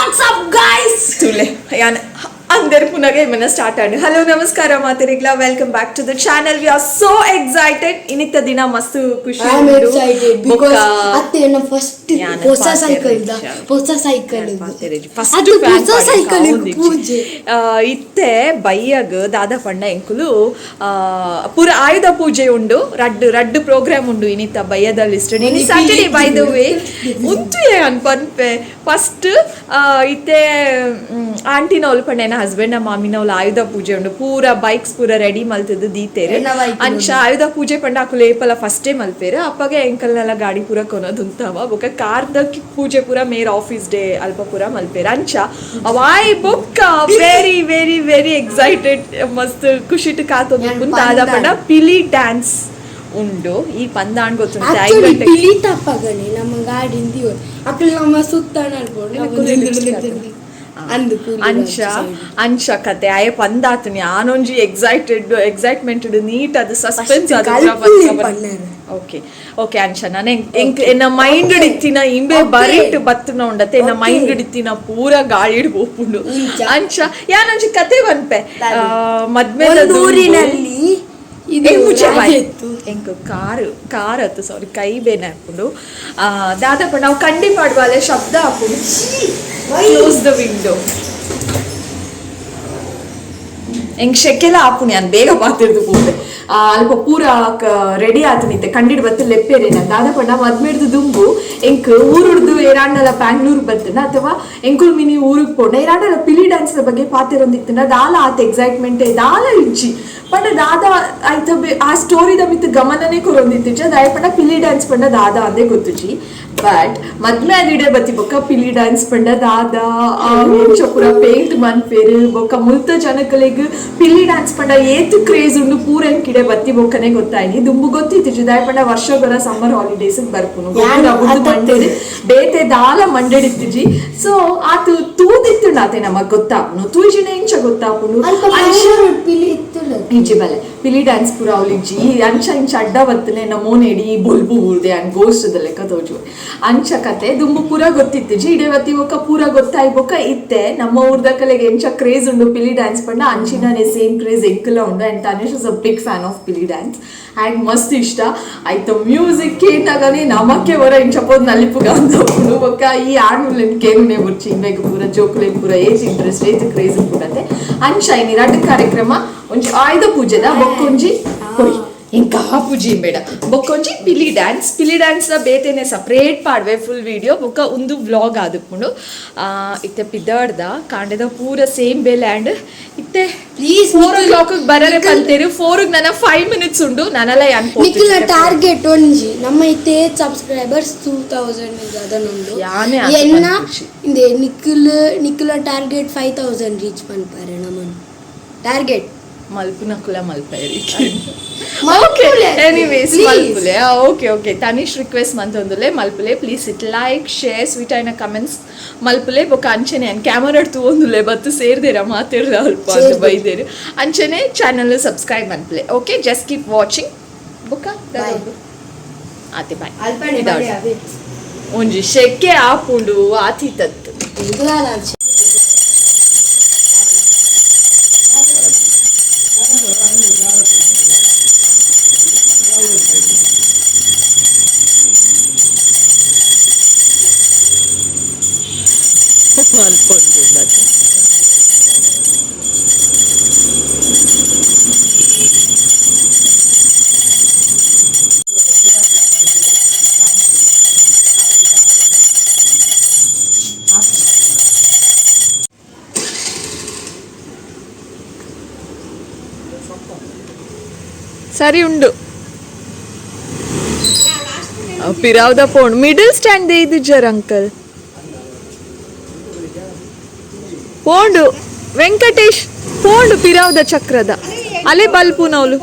What's up guys? ತುಲೆ ಯಾನ್ ಅಂದರ್ ಪುನಗ ಇಮ್ಮನ start ಆಂಡ್. Hello, ನಮಸ್ಕಾರ ಮಾತೆರೆಗ್ಲ. Welcome back to the channel. We are so excited. ಇನ್ನಿತ್ತ ದಿನ ಮಸ್ತ್ ಖುಷಿ I am ಉಂಡು. excited because ಬೊಕ್ಕ ಅತ್ತೆ ಎನ್ನ ಫಸ್ಟ್ ಯಾನ್ ಹೊಸ ಪಾತೆರ ಸೈಕಲ್ ದ ಇಜ್ಜಿ. ಹೊಸ ಸೈಕಲ್ ಫಸ್ಟ್ ಅದು ಹೊಸ ಸೈಕಲ್ ಪೂಜೆ. ಇತ್ತೆ ಬಯ್ಯಗ್ ದಾದ ಪಂಡ ಎಂಕುಲು ಪೂರ ಆಯುಧ ಪೂಜೆ ಉಂಡು. ರಡ್ಡ್ ರಡ್ಡ್ ಪ್ರೋಗ್ರಾಮ್ ಉಂಡು ಇನಿತ ಬಯ್ಯದ ಲಿಸ್ಟ್. ಇನಿ ಒಂಜಿ ಸ್ಯಾಟರ್ಡೆ ಪಿಲಿ ಬೈ the way. ಉಂತು ಅನ್ ಪನ್ಪೆ. ಫಸ್ಟ್ ಇತ್ತೆ ಆಂಟಿನವ್ಲು ಪಂಡ ಎನ್ನ ಹಸ್ಬೆಂಡ್ ಮಾಮಿನವ್ಲು ಆಯುಧ ಪೂಜೆ ಉಂಡು. ಪೂರ ಬೈಕ್ಸ್ ಪೂರ ರೆಡಿ ಮಲ್ತದ್ದು ದೀತೆರ್. ಎನ್ನ bike. ಅಂಚ ಆಯುಧ ಪೂಜೆ ಪಂಡ ಅಕುಲು ಏಪಲ ಫಸ್ಟೇ ಮಲ್ಪೆರ್. ಅಪ್ಪಗೆ ಎಂಕಲ್ನೆಲ್ಲ ಗಾಡಿ ಪೂರ ಕೊನೊದುಂತವ. ಬೊಕ ಕಾರ್ದ ಪೂಜೆ ಪೂರ ಮೇರ್ ಆಫೀಸ್ ಡೇ ಅಲ್ಪ ಪೂರ ಮಲ್ಪೆರ್. ಅಂಚ ಅವಾಯ್ ಬೊಕ್ಕ ವೆರಿ ವೆರಿ ವೆರಿ ಎಕ್ಸೈಟೆಡ್, ಮಸ್ತ್ ಖುಷಿಟ್ ಕಾತೊಂದು ಯಾನ್ ದಾದ ಪಂಡ ಪಂದಾಂಡ್. ಪಿಲಿ ಡ್ಯಾನ್ಸ್ ಉಂಡು. ಈ ಪಂದಾಂಡ್ ಗೊತ್ತುಂಟು 5 ಆಕ್ಚುಲಿ ಗಂಟೆಗೆ. ಪಿಲಿ ತಪ್ಪಗನೆ ನಮ್ಮ ಗಾಡಿ ಅಕ್ಲು ನಮ್ಮ ಸುತ್ತ ನಡ್ಕೊಂಡು ಅಂದು ಕೂಲಿ. ಅಂಚ ಅಂಚ ಕತೆ ಆಯೆ ಪಂದಾತುನಿ. ಆನೊಂಜಿ ಎಕ್ಸೈಟೆಡ್ ಎಕ್ಸೈಟ್ಮೆಂಟ್ ನೀಟ್ ಅದು ಸಸ್ಪೆನ್ಸ್. First ಕಲ್ಪುಲಿ ಪಣ್ಣೆರ್. ಓಕೆ ಓಕೆ, ಅಂಚ ನಾನು ಎಂಕ್ ಎನ್ನ ಮೈಂಡ್ ಇತ್ತಿನ ಇಂಬೆ ಬರಿಟ್ ಬತ್ತುನ ಉಂಡತೆ ಎನ್ನ ಮೈಂಡ್ ಇತ್ತಿನ ಪೂರ ಗಾಳಿಡ್ ಪೋಪುಂಡು. ಇಂಚ. ಅಂಚ ಯಾನೊಂಜಿ ಕತೆ ಪನ್ಪೆ. ಮದ್ಮೆದ ಒಂದು ದುಂಬು- ಊರಿನಲ್ಲಿ ಇದು ಏ, ಮುಚ್ಚೆ ಬಾಯ್. ರಾಜ ಇತ್ತು. ಎಂಕ್ ಕಾರ್ ಕಾರ್ ಅತ್ತು, ಸಾರಿ, ಕೈ ಬೇನೆ ಆಪುಂಡು. ದಾದಪ್ಪ ನಾವು ಕಂಡಿ ಪಾಡುವಾಲೆ ಶಬ್ದ ಆಪುಂಡು. Close the window. ಎಂಕ್ ಶೆಕೆಲ ಆಪುಣಿ ಯಾನ್ ಬೇಗ ಪಾತಿರ್ದು ಪೋಪೆ. ಅಲ್ಪ ಪೂರ ರೆಡಿ ಆತನಿತ್ತೆ ಕಂಡಿಡ್ ಬತ್ತು ಲೆಪ್ಪೇರೇನ. ದಾದ ಪಂಡ ಮದ್ಮೆಡ್ದು ದುಂಬು ಎಂಕ್ ಊರುಡ್ದು ಏರಾಂಡಲ ಬ್ಯಾಂಗ್ಳೂರ್ ಬತ್ತುಂಡ ಅಥವಾ ಎಂಕುಲ್ ಮಿನಿ ಊರುಗ್ ಪೋಂಡ ಏರಾಂಡಲ ಪಿಲಿ ಡ್ಯಾನ್ಸ್ ಬಗ್ಗೆ ಪಾತೆರೊಂದಿತ್ತುಂಡ ದಾಲ ಆತ ಎಕ್ಸೈಟ್ಮೆಂಟ್ ದಾಲ ಇಜ್ಜಿ. ಪಂಡ ದಾದ ಆಯ್ತ ಆ ಸ್ಟೋರಿದ ಮಿತ್ ಗಮನನೇ ಕೊರೊಂದಿತ್ತಿಜ್ಜಿ. ದಾಯ ಪಂಡ ಪಿಲಿ ಡ್ಯಾನ್ಸ್ ಪಂಡ ದಾದ ಅಂದೇ ಗೊತ್ತುಜಿ. ಬಟ್ ಮದ್ಮೆ ಆದಿಡೆ ಬತ್ತಿ ಬೊಕ್ಕ ಪಿಲಿ ಡ್ಯಾನ್ಸ್ ಪಂಡ ದಾದ, ಎಂಚ ಪೂರ ಪೇಂಟ್ ಮನ್ಪೇರು, ಬೊಕ್ಕ ಮುಲ್ತ ಜನಕಲೆಗ್ ಪಿಲಿ ಡ್ಯಾನ್ಸ್ ಪಂಡ ಏತ್ ಕ್ರೇಜ್ ಉಂಡು ಪೂರ ಎಂಕಿಡೆ ಬತ್ತಿ ಬೊಕ್ಕನೆ ಗೊತ್ತಾಯ್ನಿ. ದುಂಬು ಗೊತ್ತಿತ್ತಿಜಿ. ದಾಯ ಪಂಡ ವರ್ಷಗೊರ ಸಮ್ಮರ್ ಹಾಲಿಡೇಸ್ ಬರ್ಪುನು. ಯಾನ್ ಮಂಡೆಡ್ ಬೇತೆ ದಾಲ ಮಂಡೆಡಿತ್ತಿಜಿ. ಸೊ ಆತು ತೂದಿತ್ತುಂಡ ಆತೆ ನಮಗ್ ಗೊತ್ತಾಪುನು. ತೂಜಿನ ಎಂಚ ಗೊತ್ತಾಪುನು? ಅಲ್ಪ ಮಂಗಳೂರು ಪಿಲಿ ಇತ್ತುಲ್ಲ. ಇಜ್ಜಿ ಬಲೆ, ಪಿಲಿ ಡ್ಯಾನ್ಸ್ ಪೂರ ಅವ್ಲಿಜ್ಜಿ. ಈ ಅಂಚ ಇಂಚ ಅಡ್ಡ ಬತ್ತನೆ ನಮೋನೆಡಿ ಬೊಲ್ಬು ಊರ್ದೆ ಅನ್ ಗೋಷ್ಟದ ಲೆಕ್ಕ ತೋಜು. ಅಂಚ ಕತೆ ದುಂಬು ಪೂರ ಗೊತ್ತಿತ್ತಿಜಿ. ಇಡೇ ಬತ್ತಿ ಬೊಕ್ಕ ಪೂರ ಗೊತ್ತಾಯ್ ಬೊಕ್ಕ ಇತ್ತೆ ನಮ್ಮ ಊರ್ದ ಕಲೆಗೆ ಎಂಚ ಕ್ರೇಜ್ ಉಂಡು ಪಿಲಿ ಡ್ಯಾನ್ಸ್ ಪಂಡ ಅಂಚಿನನೆ ಸೇಮ್ ಕ್ರೇಜ್ ಎಂಕಲ ಉಂಡು. And Tanish is a big fan of Pili dance and ಮಸ್ತ್ ಇಷ್ಟ ಆಯ್ತು. ಮ್ಯೂಸಿಕ್ ಕೇಂದಾಗನೆ ನಮಕ್ಕೆ ಹೊರ ಇಂಚ ಪೋದ್ ನಲಿಪುಗ ಅಂತ ಉಂಡು. ಬೊಕ್ಕ ಈ ಆಣುಲೆನ್ ಕೇನುನೆ ಬುರ್ಚಿ. ಇಂಬೆಗ್ ಪೂರ ಜೋಕುಲೆನ್ ಪೂರ ಏಜ್ ಇಂಟ್ರೆಸ್ಟ್ ಏಜ್ ಕ್ರೇಜ್ ಉಂಡತೆ. ಅಂಚ ಇನಿ ರಡ್ಡ್ ಕಾರ್ಯಕ್ರಮ. ಒಂಜಿ ಆಯುಧ ಪೂಜೆದ ಬೊಕ್ಕೊಂಜಿ ಕೊಯ್ ಇಂಕ ಪೂಜೆ ಬೇಡ ಬೊಕ್ಕೊಂಜಿ ಪಿಲಿ ಡ್ಯಾನ್ಸ್. ಪಿಲಿ ಡ್ಯಾನ್ಸ್ ನ ಬೇತೆನೆ ಸಪ್ರೇಟ್ ಪಾಡ್ವೆ ಫುಲ್ ವಿಡಿಯೋ. ಬೊಕ್ಕ ಒಂದು ವ್ಲಾಗ್ ಆದುಪ್ಪುಂಡು. ಇತ್ತೆ ಪಿದರ್ದ ಕಾಂಡೆದ ಪೂರ ಸೇಮ್ ಬೇಲೆ ಆ್ಯಂಡ್ ಇತ್ತೆ ಪ್ಲೀಸ್. 4 oh clock ಬರರೆ ಪಂತೇರು. 4 ನನ್ನ 5 ಮಿನಿಟ್ಸ್ ಉಂಡು. ನನಲ ಯಾನ್ ನಿಖಿಲ ಟಾರ್ಗೆಟ್ ಒಂಜಿ ನಮ್ಮ ಇತ್ತೆ ಸಬ್ಸ್ಕ್ರೈಬರ್ಸ್ 2000 ಅದನ್ನೊಂದು ಯಾನೇ ಆತ್ ಎನ್ನ ಪನ್ಪುಜಿ. ಇಂದೆ ನಿಖಿಲ್ ನಿಖಿಲ ಟಾರ್ಗೆಟ್ 5000 ರೀಚ್ ಪನ್ಪಾರೆ ನಮ್ಮನ್ ಟಾರ್ಗೆಟ್. ಮಲ್ಪುನಕುಲ ಮಲ್ಪೈರಿ. ಓಕೆ. ಮಲ್ಪುಲೆ. ಎನಿವೇಸ್. Please. ಮಲ್ಪುಲೆ. ಓಕೆ ಓಕೆ, ತನಿಷ್ ರಿಕ್ವೆಸ್ಟ್ ಮಂತೊಂದುಲೆ ಮಲ್ಪುಲೆ. Please it like, share, sweet ಆಯ್ನ ಕಮೆಂಟ್ಸ್ ಮಲ್ಪುಲೆ. ಬೊಕ್ಕ ಅಂಚನೆ ಅನ್ ಕ್ಯಾಮರಾ ತೂವೊಂದುಲೆ ಬತ್ತು ಸೇರ್ದೇರ ಮಾತಿರ್ದ ಅಲ್ಪ ಅಂತ ಸೇರ್ದೆರ್. ಬೈದೇರು. ಅಂಚನೆ ಚಾನಲ್ ಸಬ್ಸ್ಕ್ರೈಬ್ ಮನ್ಪುಲೆ. Okay, just keep watching. ಬೊಕ್ಕ Bye. ಆತೆ, ಬಾಯ್. ಅಲ್ಪನೆ ಬಲೆ ಅವೇ. ಒಂಜಿ ಶೆಕೆ ಆಪುಂಡು ಆತಿತತ್ತು. ಎಂಕುಲಾಲ. ಮಲ್ಪೊಂದುಂಡತೆ. ಸರಿ ಉಂಡು. ಪಿರಾವ್ದ ಫೋನ್ ಮಿಡಲ್ ಸ್ಟ್ಯಾಂಡ್ ಇದು ಜರ್ ಅಂಕಲ್ ಪೋಂಡು ವೆಂಕಟೇಶ್ ಪೋಂಡು ಪಿರಾವ್ದ ಚಕ್ರದ ಅಲೆ ಬಲ್ಪುನವ್ಲು.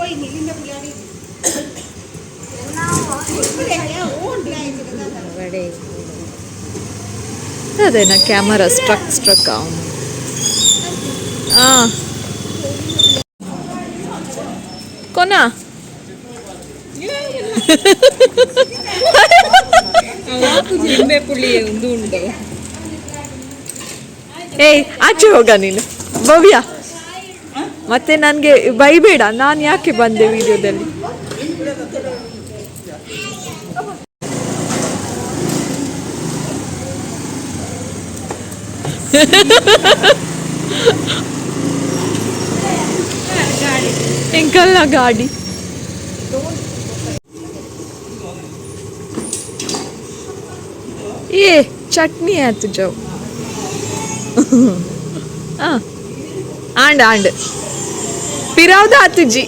ಅದೇನಾ ಕ್ಯಾಮರಾ ಸ್ಟ್ರಕ್ ಸ್ಟ್ರಕ್ ಅವನು. ಆ ಕೊನ. ಲಿಂಬೆ ಪುಳಿ ಒಂದು ಉಂಡು. ಏಯ್, ಆಚೆ ಹೋಗ ನೀನು ಭವ್ಯ. ಮತ್ತೆ ನನಗೆ ಬೈಬೇಡ, ನಾನು ಯಾಕೆ ಬಂದೆ ವಿಡಿಯೋದಲ್ಲಿ. ಎಂಕಲ್ನ ಗಾಡಿ. ಏ, ಚಟ್ನಿ ಆಯ್ತು ಜವ್. ಆ ಆಂಡ್ ಆಂಡ್ ಪಿರಾವ್ದ ಆತುಜಿ.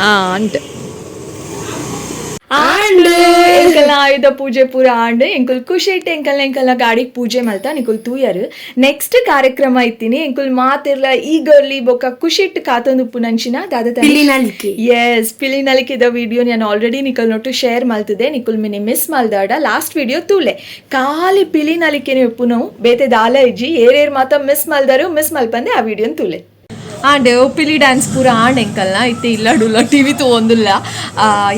ಆ ಅಂಟ್ ಆಂಡ್ ಎಂಕಲ್ನ ಆಯುಧ ಪೂಜೆ ಪೂರ ಆಂಡ್ ಎಂಕುಲ್ ಖುಷಿ ಇಟ್ಟು ಎಂಕಲ್ನ ಎಂಕಲ್ನ ಗಾಡಿಗೆ ಪೂಜೆ ಮಲ್ತ ನಿಕುಲ್ ತೂಯರು. ನೆಕ್ಸ್ಟ್ ಕಾರ್ಯಕ್ರಮ ಇತ್ತೀನಿ ಎಂಕುಲ್ ಮಾತಿರ್ಲ ಈಗರ್ಲಿ ಬೊಕ್ಕ ಖುಷಿ ಇಟ್ಟು ಕಾತೊಂದು ಉಪ್ಪು ನಂಚಿನ ದಾದ. ಪಿಲಿನಲಿಕೆ. ಎಸ್, ಪಿಲಿ ನಲಿಕೆದ ವಿಡಿಯೋ ನಾನು ಆಲ್ರೆಡಿ ನಿಕಲ್ ನೊಟ್ಟು ಶೇರ್ ಮಲ್ತಿದೆ. ನಿಕುಲ್ ಮಿನಿ ಮಿಸ್ ಮಲ್ದಾಡ, ಲಾಸ್ಟ್ ವಿಡಿಯೋ ತೂಲೆ. ಖಾಲಿ ಪಿಲಿ ನಲಿಕೆನೆ ಉಪ್ಪು ನಾವು, ಬೇತೆ ದಾಲ ಇಜ್ಜಿ. ಏರೇರ್ ಮಾತ ಮಿಸ್ ಮಲ್ದಾರು, ಮಿಸ್ ಮಲ್ಪಂದೆ ಆ ವಿಡಿಯೋನ್ ತೂಲೆ. ಆಂಡ್ ಪಿಲಿ ಡ್ಯಾನ್ಸ್ ಪೂರ ಆಂಡ್ ಎಂಕಲ್ನ ಇತ್ತೆ ಇಲ್ಲಡುಲ್ಲ, ಟಿವಿ ತೂವೊಂದುಲ್ಲ.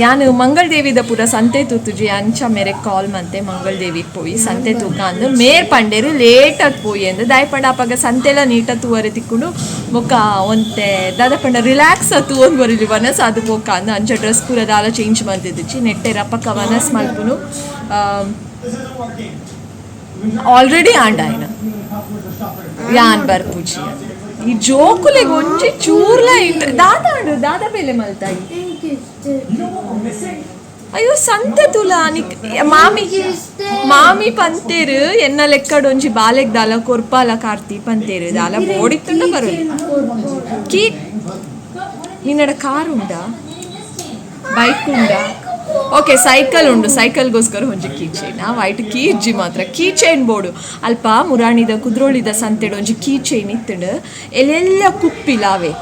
ಯಾನ್ ಮಂಗಳ್ ದೇವಿದ ಪೂರ ಸಂತೆ ತೂತುಜಿ. ಅಂಚ ಮೇರೆ ಕಾಲ್ ಮಂತೆ, ಮಂಗಳ್ ದೇವಿಗೆ ಪೋಯಿ ಸಂತೆ ತೂಕ ಅಂದು. ಮೇರ್ ಪಂಡೇರು ಲೇಟ್ ಆದ್ ಪೋಯಿ ಅಂದು. ದಾಯ್ ಪಂಡ ಅಪಗ ಸಂತೆಲ ನೀಟ ತೂವರೆ ತಿಕ್ಕುಂಡು, ಬೊಕ್ಕ ಒಂತೆ ದಾದ ಪಂಡ ರಿಲ್ಯಾಕ್ಸ್ ತೂವೊಂದು ಬರಲಿ ವನಸ್ ಅದು ಬೊಕ್ಕ ಅಂದು. ಅಂಚ ಡ್ರೆಸ್ ಪೂರ ದಾಲ ಚೇಂಜ್ ಮಂತಿದ್ದಿಚ್ಚಿ. ನೆಟ್ಟೆ ರಪಕ್ಕ ವನಸ್ ಮಲ್ಪುನು ಆಲ್ರೆಡಿ ಆಂಡ್ ಆಯ್ನ ಯಾನ್ ಬರ್ಪುಜಿ. ಈ ಜೋಕುಲೆಗ್ ಒಂಜಿ ಚೂರ್ಲ ಇಂಟ್ ದಾದ ಆಂಡು, ದಾದ ಬೇಲೆ ಮಲ್ತಾಯಿ? ಅಯ್ಯೋ, ಸಂತೆ ತುಲ ನಿಕ್ ಮಾಮಿ ಮಾಮಿ ಪಂತೇರು ಎನ್ನ ಲೆಕ್ಕಡ್ ಒಂಜಿ ಬಾಲೆಗ್ ದಾಲ ಕೊರ್ಪಾಲ ಕಾರ್ತಿ ಪಂತೇರು. ದಾಲ ಬೋಡಿತ್ತುಂಡ ಬರು ಕೀ. ನಿನ್ನಡ ಕಾರ್ ಉಂಡಾ, ಬೈಕ್ ಉಂಡಾ? ಓಕೆ, ಸೈಕಲ್ ಉಂಡು. ಸೈಕಲ್ಗೋಸ್ಕರ ಒಂಜಿ ಕೀ ಚೈನ್. ಆ ವೈಟ್ ಕೀ ಇಜ್ಜಿ ಮಾತ್ರ ಕೀ ಚೈನ್ ಬೋಡು. ಅಲ್ಪ ಮುರಾಣಿದ ಕುದ್ರೋಳಿದ ಸಂತೆಡ್ ಒಂಜಿ ಕೀ ಚೈನ್ ಇತ್ತುಂಡು. ಎಲ್ಲೆಲ್ಲ ಕುಪ್ಪಿಲಾವೆ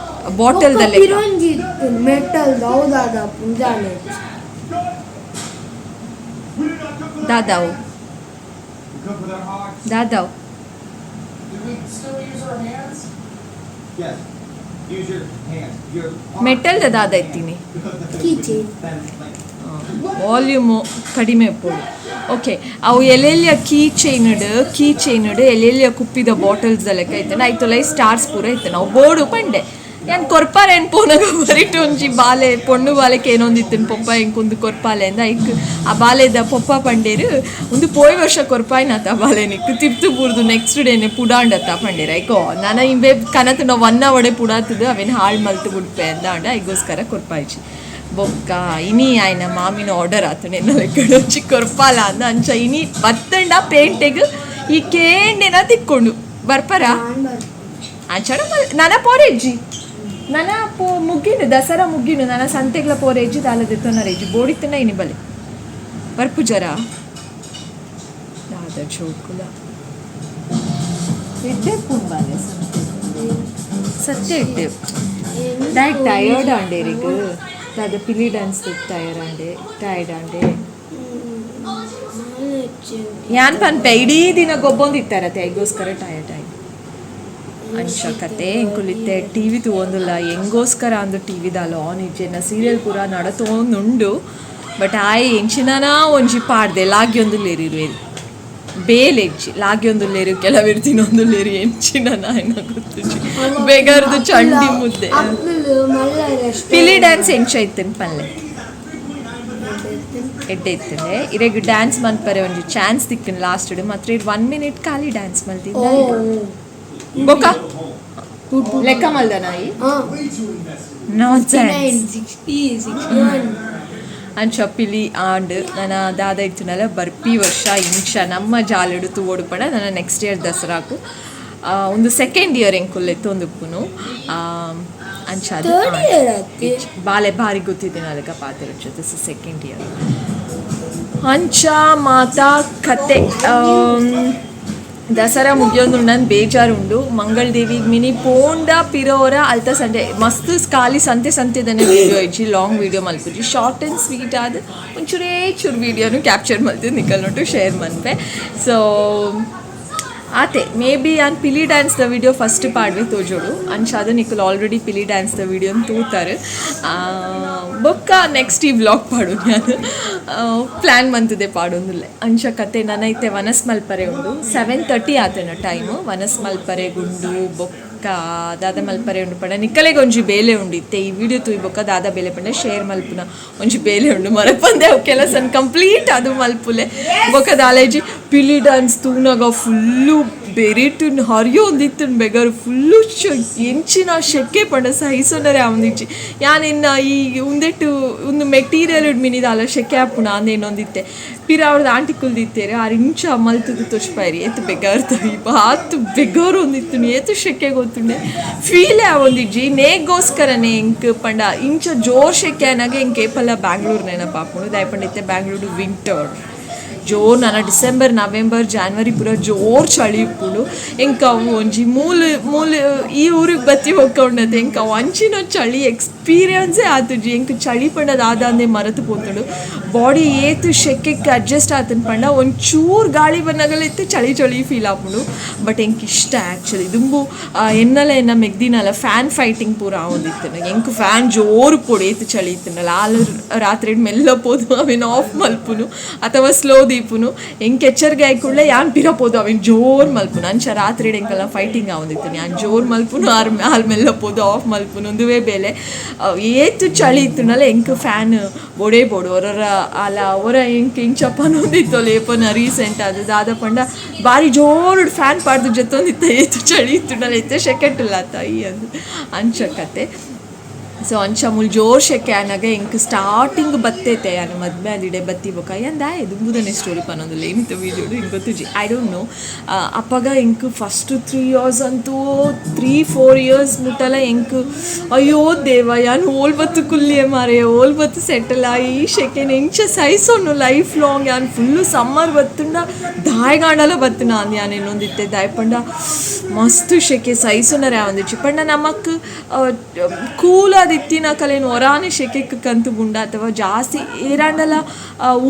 ಬಾಟಲ್ ದ ಲೆಕ್ಕ. ಪಿರೊಂಜಿ metal ಹೌದಾದ ಪುಂಜಾನೆ. ದಾದಾವು ದಾದಾವು? Do we still use our hands? Yes. Use your hands. Your metal the ದಾದ ಇತ್ತೀನಿ? Key chain. Then, like, volume ಕಡಿಮೆ ಪೋಡು. ಓಕೆ, ಅವು ಎಲ್ಲೆಲ್ಲಿಯ ಕೀ ಚೈನ್ ಎಲ್ಲೆಲ್ಲಿಯ ಕುಪ್ಪಿದ ಬಾಟಲ್ಸ್ ಲೆಕ್ಕ ಇತ್ತು. ಐತೊಲೈ ಸ್ಟಾರ್ಸ್ ಪೂರ ಇತ್ತು. ನಾವು ಬೋಡು ಪಂಡೆ. ಯಾನ್ ಕೊರ್ಪಾರೆ ಏನ್ ಪೋನಾಗ ಬರಿಟ್ ಒಂಜಿ ಬಾಲೆ, ಪೊಣ್ಣು ಬಾಲೆಕ್ ಏನೊಂದಿತ್ತು. ಪೊಪ್ಪ ಎಂಕೊಂದು ಕೊರ್ಪಾಲೆ ಅಂದ. ಐಕ್ ಆ ಬಾಲೆದ ಪೊಪ್ಪ ಪಂಡೇರು, ಒಂದು ಪೋಯ್ ವರ್ಷ ಕೊರ್ಪಾಯ್ನಾತ ಬಾಲೆ, ನಿಕ್ಕು ತಿರ್ತು ಬೂರ್ದು ನೆಕ್ಸ್ಟ್ ಡೇನೆ ಪುಡಾಂಡತ್ತ ಪಂಡೇರು. ಐಕೋ ನನ ಇಂಬೆ ಕನತು ಒನ್ ಅವಡೆ ಪುಡಾತದು, ಅವೇನು ಹಾಳು ಮಲ್ತು ಬಿಡ್ಪೆ ಅಂದ. ಅಂಡ ಐಗೋಸ್ಕರ ಕೊರ್ಪಾಯ್ಚಿ. ಬೊಕ್ಕ ಇನಿ ಆಯ್ನ ಮಾಮಿನ ಆರ್ಡರ್ ಆತು, ಎನ್ನ ಲೆಕ್ಕಡೊಂಜಿ ಕೊರ್ಪಾಲ ಅಂದ. ಅಂಚ ಇನಿ ಬತ್ತಂಡ ಪೇಂಟೆಗ್ ಈ ಕೇಂಡೆನ ತಿಕ್ಕೊಂಡು ಬರ್ಪರ ಅಂಚಡ. ನನ ಪೋರೆಜ್ಜಿ, ನನ ಪೋ ಮುಗ್ಗಿಂಡು, ದಸರಾ ಮುಗ್ಗಿಂಡು, ನನ ಸಂತೆಗ್ಲ ಪೋರೆಜ್ಜಿ, ದಾಲ ದೆತ್ತೊನರೆಜ್ಜಿ. ಬೋಡಿತ್ತನ ಇನಿ ಬಲೆ ಬರ್ಪುಜರ? ದಾದ ಜೋಕುಲ ಎಡ್ಡೆ ಪುಂಬಾಲೆ ಸಂತೆ ಸತ್ಯ ಎಡ್ಡೆ. ಡೈಟ್ ಟಯರ್ಡ್ ಆಂಡೇರಿಗ್ ದಾದ ಪಿಲಿ ಡ್ಯಾನ್ಸ್ ಟಯರ್ ಆಂಡೆ, ಟಯರ್ಡ್ ಆಂಡೆ. ಯಾನ್ ಪನ್ಪೆ, ಇಡೀ ದಿನ ಗೊಬ್ಬೊಂದಿತ್ತಾರತೆ, ಐಗೋಸ್ಕರ ಟಯರ್ಡ್ ಆಯ್ತು ಅಂಚ ಕತೆ. ಎಂಕುಲಿತ್ತೆ ಟಿವಿ ತೂವೊಂದುಲ್ಲ. ಎಂಗೋಸ್ಕರ ಅಂದು ಟಿವಿ ದಾಲ ಆನ್ ಇಜ್ಜೆನ. ಸೀರಿಯಲ್ ಪೂರ ನಡತೋಂದುಂಡು. ಬಟ್ ಆಯ್ ಎಂಚಿನನಾ ಒಂಜಿ ಪಾಡ್ದೆ ಲಾಗ್ಯೊಂದುಲ್ಲೇರು. ಬೇಲೆಜ್ಜಿ ಲಾಗ್ಯೊಂದುಲ್ಲೇರು, ಕೆಲವೆರ್ ತಿನ್ನೊಂದುಲ್ಲೇರು. ಎಂಚಿನ ಆಯ್ನ ಗೊತ್ತುಜಿ. ಬೇಗಾರ್ದು ಚಂಡಿ ಮುದ್ದೆ. ಅಕ್ಕಲು ಮಲ್ಲರಷ್ಟೇ. ಪಿಲಿ ಡ್ಯಾನ್ಸ್ ಎಂಚ ಇತ್ತನ್ ಪಲ್ಲೆ? ಎಡ್ಡೆ ಇತ್ತಂದೆ. ಇರೆಗ್ ಡ್ಯಾನ್ಸ್ ಮನ್ಪರೆ ಒಂಜಿ ಚಾನ್ಸ್ ತಿಕ್ಕನ್ ಲಾಸ್ಟ್ ಮಾತ್ರ. ಇರ್ ಒನ್ ಮಿನಿಟ್ ಖಾಲಿ ಡ್ಯಾನ್ಸ್ ಮಲ್ತಿದ್ದ. ಬೊಕ ಲೆಕ್ಕ ಮಲ್ದ ನಾಯಿ. ನಾನ್ಸೆನ್ಸ್. 60, 61. ಅಂಚ ಪಿಲಿ ಆಂಡ್. ನನ್ನ ದಾದ ಇತ್ತಿನಲ್ಲ, ಬರ್ಪಿ ವರ್ಷ ಇಂಚ ನಮ್ಮ ಜಾಲಡು ತೂವೊಡು ಪಂಡ ನನ್ನ ನೆಕ್ಸ್ಟ್ ಇಯರ್ ದಸರಾಕು. ಒಂದು ಸೆಕೆಂಡ್ ಇಯರ್ ಎಂಕುಲ್ ಎತ್ತೊಂದುಪ್ಪುನು ಅಂಚ ಅದು. ಥರ್ಡ್ ಇಯರ್ ಅತ್ತೆ. ಬಾಲೆ ಬಾರಿ ಗೊತ್ತಿದ್ದೇನೆ, ಅದಕ್ಕೆ ಪಾತೆರ. This second year. ಅಂಚ ಮಾತಾ ಕತೆ. ದಸರಾ ಮುಗಿಯೋದು ನನ್ ಬೇಜಾರುಂಡು. ಮಂಗಳ್ ದೇವಿಗೆ ಮಿನಿ ಪೋಂಡ ಪಿರೋರ ಅಲ್ತ ಸಂಡೆ ಮಸ್ತ್ ಖಾಲಿ ಸಂತೆ ಸಂತೆದನೆ ವೀಡಿಯೋ ಇಜ್ಜಿ, ಲಾಂಗ್ ವೀಡಿಯೋ ಮಲ್ಪುಜಿ. ಶಾರ್ಟ್ ಆ್ಯಂಡ್ ಸ್ವೀಟ್ ಆದ್ ಒಂಚೂರೇ ಚೂರು ವೀಡಿಯೋನು ಕ್ಯಾಪ್ಚರ್ ಮಲ್ತಿದ್ದು ನಿಕಲ್ ನೊಟ್ಟು ಶೇರ್ ಮನ್ಪೆ. ಸೊ ಆತೆ, ಮೇ ಬಿ ಯಾನ್ ಪಿಲಿ ಡ್ಯಾನ್ಸ್ the video first ಪಾಡ್ವೆ ತೋಜೋಡು. ಅಂಚಾದ ನಿಕುಲ್ ಆಲ್ರೆಡಿ ಪಿಲಿ ಡ್ಯಾನ್ಸ್ ದ ವೀಡಿಯೋನ್ ತೂತಾರೆ. ಬೊಕ್ಕ ನೆಕ್ಸ್ಟ್ ಈ ವ್ಲಾಗ್ ಪಾಡು ಯಾನ್ ಪ್ಲ್ಯಾನ್ ಮಂತುದೆ ಪಾಡೊಂದುಲ್ಲೆ. ಅಂಚ ಕತೆ. ನನ ಇತ್ತೆ ವನಸ್ ಮಲ್ಪರೆ ಉಂಡು. 7:30 ಆತನ ಟೈಮ್. ವನಸ್ ಮಲ್ಪರೆ ಗುಂಡು. ಬೊಕ್ಕ ದಾದ ಮಲ್ಪರೆ ಉಂಡು ಪಂಡ, ನಿಕ್ಕಲೆಗ್ ಒಂಜಿ ಬೇಲೆ ಉಂಡು. ಇತ್ತೆ ಈ ವಿಡಿಯೋ ತೂಯಿ ಬೊಕ್ಕ ದಾದ ಬೇಲೆ ಪಂಡ, ಶೇರ್ ಮಲ್ಪುನ ಒಂಜಿ ಬೇಲೆ ಉಂಡು. ಮರಪಂದೆ ಅವು ಕೆಲಸನ್ ಕಂಪ್ಲೀಟ್ ಅದು ಮಲ್ಪುಲೆ. ಬೊಕ್ಕ ದಾಲೇಜಿ, ಪಿಲಿ ಡಾನ್ಸ್ ತೂನಗ ಫುಲ್ಲು ಬೆರಿಟು ಹರಿಯೊಂದಿತ್ತು ಬೆಗರ್. ಫುಲ್ಲು ಎಂಚಿನ ಶೆಕೆ ಪಂಡ ಸಹಿಸೊನರೆ ಆವೊಂದಿಜ್ಜಿ. ಯಾನ್ ಇನ್ನ ಈ ಉಂದೆಟ್ಟು ಉಂದು ಮೆಟೀರಿಯಲ್ ಮಿನಿ ದಾಲ ಶೆಕೆ ಆಪುಣ ಅಂದೇನೊಂದಿತ್ತೆ. ಪಿರ ಅವ್ರದ್ದು ಆಂಟಿ ಕುಲ್ದಿತ್ತೇರು. ಆರು ಇಂಚ ಮಲ್ತುದು ತೋಚ್ಪಾಯರಿ. ಏತ್ ಬೆಗರ್ತ ಆತು ಬೆಗರ್ ಒಂದಿತ್ತು, ಏತು ಶೆಕೆ ಗೊತ್ತುಂಡೆ, ಫೀಲೇ ಆವೊಂದಿಜ್ಜಿ. ನೇಗೋಸ್ಕರನೇ ಎಂಕ್ ಪಂಡ ಇಂಚ ಜೋರ್ ಶೆಕೆ ಆನಾಗ ಎಂಕ್ ಏಪಲ್ಲ ಬ್ಯಾಂಗ್ಳೂರ್ ನೆನಪಾಪುಂಡು. ದಾಯೆ ಪಂಡ ಇತ್ತೆ ಬ್ಯಾಂಗ್ಳೂರು ವಿಂಟರ್ ಜೋರ್. ನನ ಡಿಸೆಂಬರ್, ನವೆಂಬರ್, ಜಾನ್ವರಿ ಪೂರ ಜೋರ್ ಚಳಿ ಇಪ್ಪುಂಡು. ಎಂಕ್ ಅವು ಒಂಜಿ ಮೂಲು ಮೂಲು ಈ ಊರಿಗೆ ಬತ್ತಿ ಹೋಗ್ಕೊಂಡತೆ ಎಂಕ್ ಅವು ಅಂಚಿನ ಚಳಿ ಎಕ್ಸ್ಪೀರಿಯನ್ಸೇ ಆತುಜಿ. ಎಂಕ್ ಚಳಿ ಪಂಡ ದಾದ ಮರತು ಪೋತುಂಡು. ಬಾಡಿ ಏತ್ ಶೆಕೆಕ್ ಅಡ್ಜಸ್ಟ್ ಆತನ್ ಪಂಡ, ಒಂಚೂರು ಗಾಳಿ ಬನ್ನಗಲ ಇತ್ತು ಚಳಿ ಚಳಿ ಫೀಲ್ ಆಪುಂಡು. ಬಟ್ ಎಂಕ್ ಇಷ್ಟ ಆ್ಯಕ್ಚುಲಿ. ದುಂಬು ಎನ್ನಲ ಎನ್ನ ಮೆಗ್ದಿನಲ ಫ್ಯಾನ್ ಫೈಟಿಂಗ್ ಪೂರ ಆವೊಂದಿತ್ತು. ಎಂಕ್ ಫ್ಯಾನ್ ಜೋರು ಪೊಡಿ, ಏತ್ ಚಳಿ ಇತ್ತುಂಡಲ. ಆಲ್ ರಾತ್ರಿ ಮೆಲ್ಲ ಪೋದು ಅವೇನು ಆಫ್ ಮಲ್ಪುನು ಅಥವಾ ಸ್ಲೋ ದೀಪುನು. ಎಂಕ್ ಎಚ್ಚರಿಕೆ ಆಯ್ಕುಳ್ಳೆ ಯಾನ್ ಪಿರ ಪೋದು ಅವೇನು ಜೋರ್ ಮಲ್ಪುನು. ಅಂಚ ರಾತ್ರಿ ಎಂಕೆಲ್ಲ ಫೈಟಿಂಗ್ ಆವೊಂದಿತ್ತು. ಯಾನ್ ಜೋರ್ ಮಲ್ಪುನು, ಆರ್ ಆಲ್ ಮೆಲ್ಲ ಪೋದು ಆಫ್ ಮಲ್ಪುನು. ಒಂದುವೇ ಬೇಲೆ. ಏತ್ ಚಳಿ ಇತ್ತುಂಡಲ ಎಂಕ್ ಫ್ಯಾನ್ ಬೋಡೇ ಬೋಡು. ಒರೊರ ಅಲ ಒರ ಎಂಕ್ ಇಂಚ ಪನೊಂದಿತ್ತು ಲೇಪನ ರೀಸೆಂಟ್. ಅದು ದಾದ ಪಂಡ, ಬಾರಿ ಜೋರು ಫ್ಯಾನ್ ಪಾಡ್ದು ಜೆತ್ತೊಂದಿತ್ತ, ಏತ್ ಚಳಿ ಇತ್ತುಂಡಲ, ಇತ್ತೆ ಶೆಕೆಟ್ಟುಲ್ಲ ತಾಯಿ ಅಂದ್. ಅಂಚ ಕತೆ. ಸೊ ಅಂಚ ಮುಲ್ ಜೋರ್ ಶೆಕೆ ಆನಾಗ ಎಂಕ್ ಸ್ಟಾರ್ಟಿಂಗ್ ಬತ್ತೈತೆ. ಯಾನ್ ಮದ್ಮೆ ಆದಿಡೆ ಬತ್ತಿ ಬೊಕ್ಕ ಯಾನ್ ದಾಯೆ ದುಂಬುದನೆ ಸ್ಟೋರಿ ಪನೊಂದುಲ್ಲೆ ಏನಿತ್ತ ವೀಡಿಯೋಡು ಹಿಂಗೆ ಗೊತ್ತುಜಿ, I don't know. ಅಪ್ಪಗ ಎಂಕ್ ಫಸ್ಟ್ 3 ಇಯರ್ಸ್ ಅಂತೂ, 3-4 ಇಯರ್ಸ್ ಮುಟ್ಟಲ ಎಂಕ್ ಅಯ್ಯೋ ದೇವ, ಯಾನ್ ಓಲ್ ಬತ್ತು ಕುಲ್ಲಿಯೆ ಮಾರೆ, ಓಲ್ ಬತ್ತು ಸೆಟಲ್ ಈ ಶೆಕೆನ್ ಎಂಚ ಸಹಿಸೋನು ಲೈಫ್ ಲಾಂಗ್, ಯಾನ್ ಫುಲ್ಲು ಸಮ್ಮರ್ ಬತ್ತುಂಡ ದಾಯಗಾಂಡಲ ಬತ್ತುನ ಅಂದ್ ಯಾನ್ ಎನ್ನೊಂದಿತ್ತೆ. ದಾಯೆ ಪಂಡ ಮಸ್ತ್ ಶೆಕೆ, ಸಹಿಸೋನರೆ ಆವೊಂದಿಜ್ಜಿ. ಪಂಡ ನಮಕ್ ಕೂಲ್ ಆದಿತ್ತಿನ ಕಲೆನ್ ಒರಾನೆ ಶೆಕೆಕ್ ಕಂತು ಬುಂಡ ಅಥವಾ ಜಾಸ್ತಿ ಏರಾಂಡಲ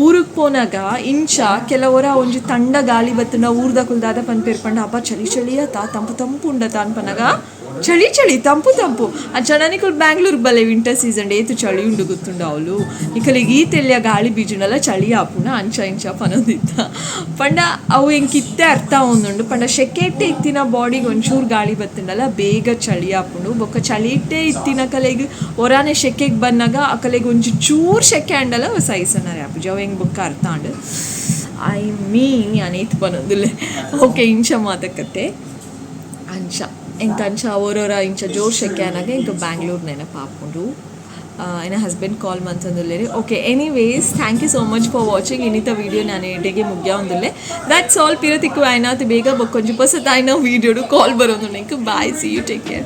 ಊರಿಗೆ ಪೋನಾಗ ಇಂಚ ಕೆಲವೊರ ಒಂಜಿ ತಂಡ ಗಾಳಿ ಬತ್ತುಂಡ ಊರ್ದಕುಲು ದಾದ ಪನ್ಪೆರ್ ಪಂಡ, ಅಪ್ಪ ಚಳಿ ಚಳಿ ಆತ, ತಂಪು ತಂಪು ಉಂಡತ ಅನ್ಪನಾಗ ಚಳಿ ಚಳಿ ತಂಪು ತಂಪು. ಅಂಚ ನಿಕುಲು ಬ್ಯಾಂಗ್ಳೂರ್ ಬಲೆ, ವಿಂಟರ್ ಸೀಸನ್ ಏತು ಚಳಿ ಉಂಡು ಗೊತ್ತುಂಡು ಅವಳು. ನಿಕಲಿಗೆ ಈ ತೆಲ್ಯ ಗಾಳಿ ಬೀಜುಂಡಲ ಚಳಿ ಆಪುಣ. ಅಂಚ ಇಂಚ ಪನೊಂದಿತ್ತ. ಪಂಡ ಅವು ಎಂಕ್ ಇತ್ತೆ ಅರ್ಥ ಆವೊಂದುಂಡು. ಪಂಡ ಶೆಕೆಟ್ಟೆ ಇತ್ತಿನ ಬಾಡಿಗೆ ಒಂಚೂರು ಗಾಳಿ ಬತ್ತುಂಡಲ ಬೇಗ ಚಳಿ ಆಪುಂಡು. ಬೊಕ್ಕ ಚಳಿ ಇಟ್ಟೆ ಇತ್ತಿನ ಕಲೆಗ್ ಒರಾನೆ ಶೆಕೆಗ್ ಬನ್ನಗ ಅಕಲೆಗ್ ಒಂಜಿ ಚೂರು ಶೆಕೆ ಆಂಡಲ ಅವು ಸಹಿಸನರೆ ಆಪುಜಿ. ಅವು ಎಂಕ್ ಬೊಕ್ಕ ಅರ್ಥ ಆಂಡ್. I mean, ಯಾನ್ ಏತ್ ಪನೊಂದುಲ್ಲೆ. ಓಕೆ, ಇಂಚ ಮಾತಕತೆ. ಅಂಚ ಎಂಕ್ ಅಂಚ ಓರೋರ ಇಂಚ ಜೋರ್ ಶೆಕೆ ಆನಾಗ ಎಂಕ್ ಬ್ಯಾಂಗ್ಳೂರ್ ನೆನಪಾಪುಂಡು. ಎನ್ನ ಹಸ್ಬೆಂಡ್ ಕಾಲ್ ಮಂತೊಂದುಲ್ಲೆರ್. Okay, anyways, thank you so much for watching. ಇನ್ನಿತ video ನಾನು ಇಡೆಗೆ ಮುಗ್ಯಾವೊಂದುಲ್ಲೆ. That's all. ಪಿರ ತಿಕ್ಕು ಆಯ್ನಾತ್ ಬೇಗ ಬೊಕ್ಕೊಂಜಿ ಪೊಸತಾಯ್ನ ವೀಡಿಯೋಡು. ಕಾಲ್ ಬರೋದು. Bye, see you, take care.